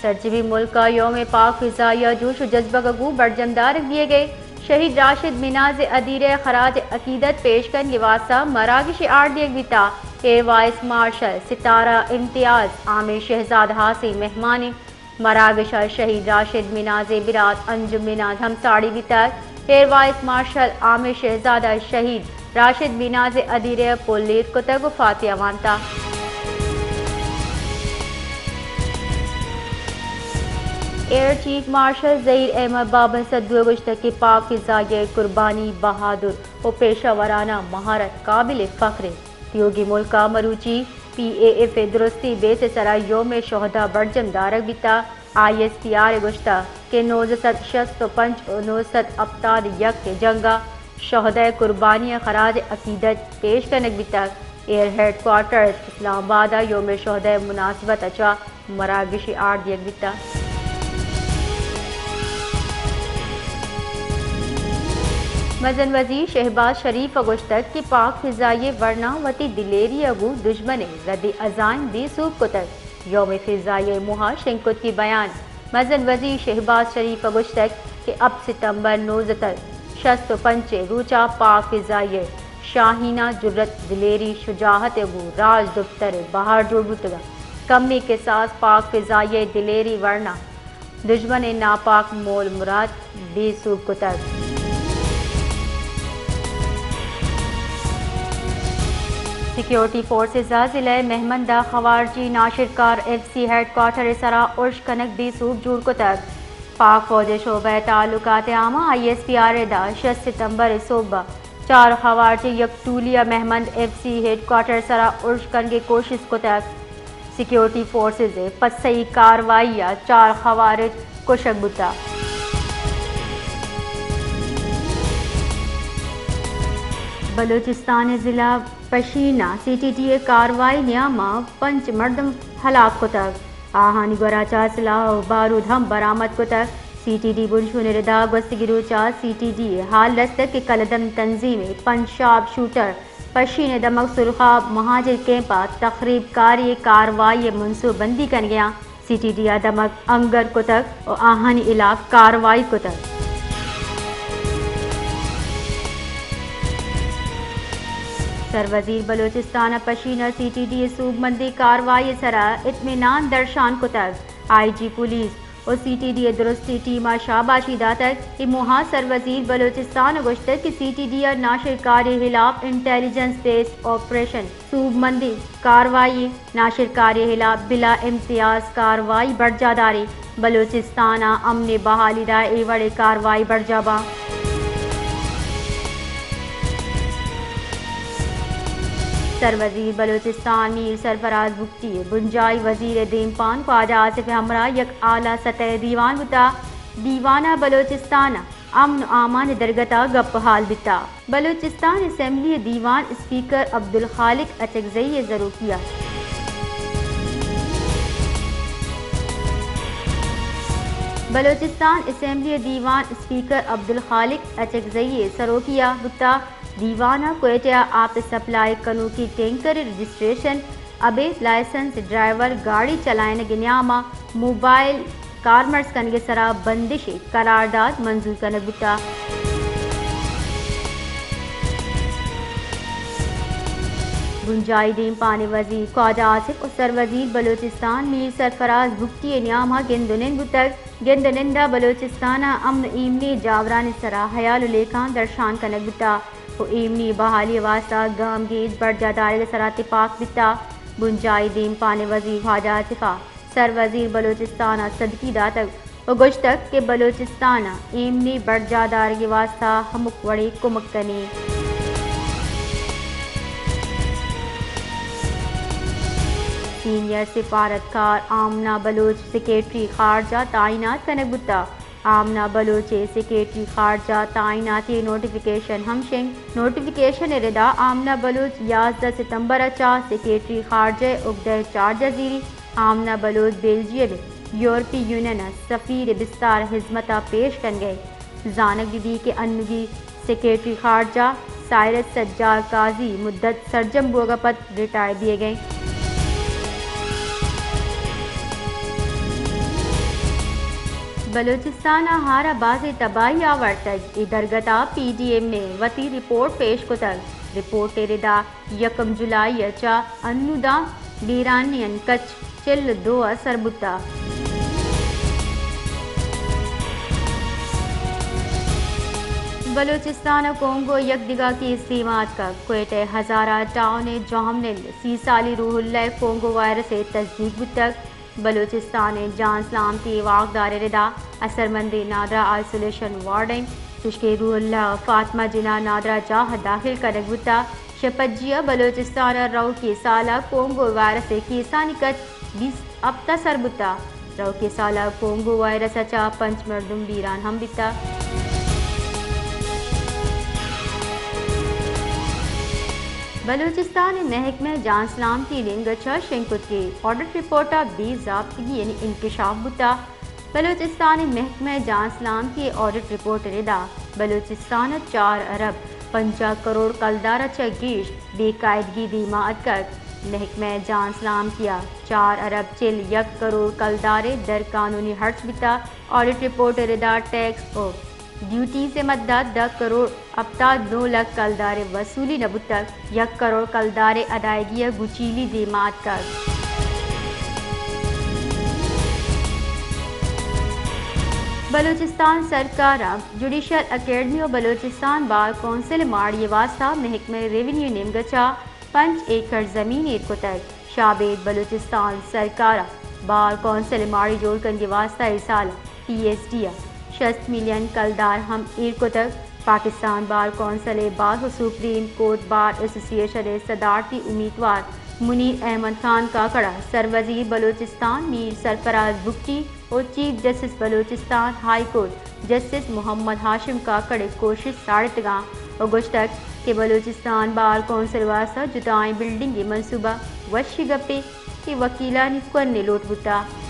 سرجمی ملک ء یوم پاک فضائیہ جوش و جذبگ ء گوں برجم دارگ دیگ ء شہید راشد میناز ء ادیرہ ء خراج عقیدت پیش کنگ ء واستہ مراگش ء آرڈ دیگ بیتگ۔ ایئر وائس مارشل ستارہ امتیاز عام شہزاد ہاسیں مہمانیں۔ مراگش ء شہید راشد میناز ء برات انجم میناز ہم ساڑی بیتگ۔ ایئر وائس مارشل عام شہزاد ء شہید راشد میناز ء ادیرہ ء پل ایر کتگ و فاتحہ وانتہ۔ ایئر چیف مارشل ظہیر احمد بابر سدھو ء گوشتگ کہ پاک فضائیہ ء قربانی بہادر و پیشہ ورانہ مہارت قابل فخر انت۔ تیوگیں ملک ء مروچی پی اے ایف ء درستی بیس ء سرا یوم شہداء برجم دارگ بیتگ۔ آئی ایس پی آر ء گوشتگ کہ نوزدہ سد شست و پنچ و نوزدہ سد ہپتاد و یک ء جنگ ء شہداء قربانی ء خراج عقیدت پیش کنگ بیتگ۔ ایئر ہیڈ کوارٹرز اسلام آباد ء یوم شہداء ء مناسبت ء چہ مراگشے آرڈ دیگ بیتگ۔ مزن وزیر شہباز شریف ء گوشتگ کہ پاک فضائیہ ورنا وتی دلیری ء گوں دژمن ء رد عزائم بے سوب کتگ۔ یوم فضائیہ ء موہ ء شنگ کتگی بیان۔ مزن وزیر شہباز شریف ء گوشتگ کہ ہپت ستمبر نوزدہ سد شست و پنچ ء روچ ء پاک فضائیہ ء شاہینہ جرات، دلیری، شجاعت ء گوں راج دپتر ء بہر جوڑ بوتگ انت۔ کمیں کساس پاک فضائیہ ء دلیری ورنا دژمن ء ناپاک مول مراد بے سوب کتگ۔ سیکیورٹی فورسز ء ضلع مہمند ء خوارجی ناشرکار ایف سی ہیڈ کوارٹر ء سرا ارش کنگ بے سوب جوڑ کتگ۔ پاک فوج ء شعبہ تعلقات عامہ آئی ایس پی آر ء دا شش ستمبر ء صبح ء چار خوارجی یک ٹولی ء Mohmand F C headquarter ء سرا ارش کنگ ء کوشست کتگ۔ سیکیورٹی فورسز ء پسئی کاروائی ء چار خوارج کشگ بوتگ۔ بلوچستان ء ضلع پشین ء سی ٹی ڈی ء کاروائی نیام ء پنچ مردم ہلاک کتگ۔ آہانی گورا چہ اسلحہ و بارود ہم برآمد کتگ۔ سی ٹی ڈی بنشون ء ردا گوستگی روچا سی ٹی ڈی ء ہال رستگ کہ کلدم تنظیم ء پنچ شارپ شوٹر پشین ء دمگ سرخاب مہاجر کیمپ ء تخریب کاری ء کاروائی ء منصوبہ بندی کنگیاں۔ سی ٹی ڈی ء دمگ انگر کتگ و آہانی ہلاپ کاروائی کتگ۔ سروزیر بلوچستان ء پشین ء سی ٹی ڈی ء سوبمندیں کاروائی ء سرا اطمینان درشان کتگ۔ آئی جی پولیس و سی ٹی ڈی ء درستی ٹیم ء شاباشی داتگ۔ اے موہ ء سروزیر بلوچستان ء گوشتگ کہ سی ٹی ڈی ء ناشرکاری ء ہلاپ انٹیلیجنس بیسڈ آپریشن سوبمندیں کاروائی، ناشرکاری ء ہلاپ بلا امتیاز کاروائی برجاہ داریں۔ بلوچستان ء امن ء بحالی ء را اے وڑیں کاروائی برجاہ باں۔ سروزیر بلوچستان میر سرفراز بگٹی ء بنجاہی وزیر ء دیمپان خواجہ آصف ء ہمراہ یک اعلی سطح ء دیوان بوتگ۔ دیوان ء بلوچستان ء امن و امان ء درگت ء گپ ء ہال بیتگ۔ بلوچستان اسمبلی ء دیوان اسپیکر عبدالخالق اچکزئی ء زروکی ء۔ بلوچستان اسمبلی ء دیوان اسپیکر عبدالخالق اچکزئی ء سروکی ء بوتگ۔ دیوان ء کوئٹہ ء آپ ء سپلائی کنوکیں ٹینکر ء رجسٹریشن، ابید لائسنس، ڈرائیور، گاڑی چلائینگ ء نیام ء موبائل کارمرز کنگ ء سرا بندش ء قرارداد منظور کنگ بوتگ۔ بنجاہی دیمپان ء وزیر خواجہ آصف و سروزیر بلوچستان میر سرفراز بگٹی ء نیام ء گند و نند بوتگ۔ گند و نند ء بلوچستان ء امن و ایمنی جاورانی سرا ہیال و لیکہاں درشان کنگ بوتگ و ایمنی بحالی ء واستہ گامگیج برجاہ دارگ ء سرا تپاک بیتگ۔ بنجاہی دیمپان ء وزیر خواجہ آصف ء سروزیر بلوچستان ء صدقی داتگ و گوشتگ کہ بلوچستان ء ایمنی برجاہ دارگ ء واستہ ہمک وڑیں کمک کنیں۔ سینئر سفارتکار آمنہ بلوچ سیکرٹری خارجہ تعینات کنگ بوتگ۔ آمنہ بلوچ ء سیکرٹری خارجہ تعیناتی نوٹیفکیشن ہم شنگ۔ نوٹیفکیشن ء ردا آمنہ بلوچ یازدہ ستمبر ء چہ سیکرٹری خارجہ ء عہدہ ء چارج ء زیری۔ آمنہ بلوچ بیلجیم ء یورپی یونین ء سفیر ء بستار ہزمت ء پیش کنگ ء زانگ بہ بیت کہ انوگی سیکرٹری خارجہ سائرس سجار قاضی مدت سرجم بوگ ء پد ریٹائر بیگ ء انت۔ بلوچستان ء ہار ء بازیں تباہی آورتگ، اے درگت ء پی ڈی ایم ء وتی رپورٹ پیش کتگ۔ رپورٹ ء ردا یکم جولائی ء چہ انوداں بیرانی ء کچ چل ء دو ء سر بوتگ۔ بلوچستان ء کونگو یک دگہ کیس دیما اتکگ۔ کوئٹہ ء ہزارہ ٹاؤن ء جوہمنند سی سالی روح اللہ ء کونگو وائرس ء تصدیق بوتگ۔ بلوچستان ء جان سلامتی ء واکدار ء ردا اثرمندیں نادراہ آئسولیشن وارڈ انت، چوشکہ روح اللہ ء فاطمہ جناح نادراہ جاہ ء داخل کنگ بوتگ۔ شہ پجی ء بلوچستان ء روکی سال ء کونگو وائرس ء کیسانی کچ بیست ہپت ء سر بوتگ۔ روکی سال ء کونگو وائرس ء چہ پنچ مردم بیران ہم بیتگ۔ بلوچستان ء محکمہ جان سلامتی نیمگ ء چہ شنگ کتگیں آڈٹ رپورٹ ء بے ضابطگی یعنی انکشاف بوتگ۔ بلوچستان ء محکمہ جان سلامتی ء آڈٹ رپورٹ ء ردا بلوچستان ء چار ارب پنجاہ کروڑ کلدار ء چہ گیش بے قاعدگی دیما اتکگ۔ محکمہ جان سلامتی ء چار ارب چل یک کروڑ کلدار ء در قانونی ہرچ بیتگ۔ آڈٹ رپورٹ ء ردا ٹیکس و ڈیوٹیز ء مدت دہ کروڑ ہپتاد نو لکھ کلدار ء وصولی نہ بوتگ، یک کروڑ کلدار ء ادائیگی ء گچیلی دیما اتکگ۔ بلوچستان سرکار ء جوڈیشل اکیڈمی و بلوچستان بار کونسل ء ماڑی ء واستہ محکمہ ریونیو نیمگ ء چہ پنچ ایکڑ زمین ایر کتگ۔ شابید بلوچستان سرکار ء بار کونسل ء ماڑی جوڑ کنگی واستہ اے سال پی ایس ڈی ء شست ملین کلدار ہم ایر کتگ۔ پاکستان بار کونسل ء بار و سپریم کورٹ بار ایسوسی ایشن ء صدارتی امیدوار منیر احمد خان کاکڑ ء سروزیر بلوچستان میر سرفراز بگٹی و chief justice Balochistan high court justice Muhammad Hashim Kakar ء کوشست ساڑتگاں و گوشتگ کہ بلوچستان بار کونسل واستہ جتائیں بلڈنگ ء منصوبہ وشی گپے کہ وکیلانی کن ء لوٹ بوتگ۔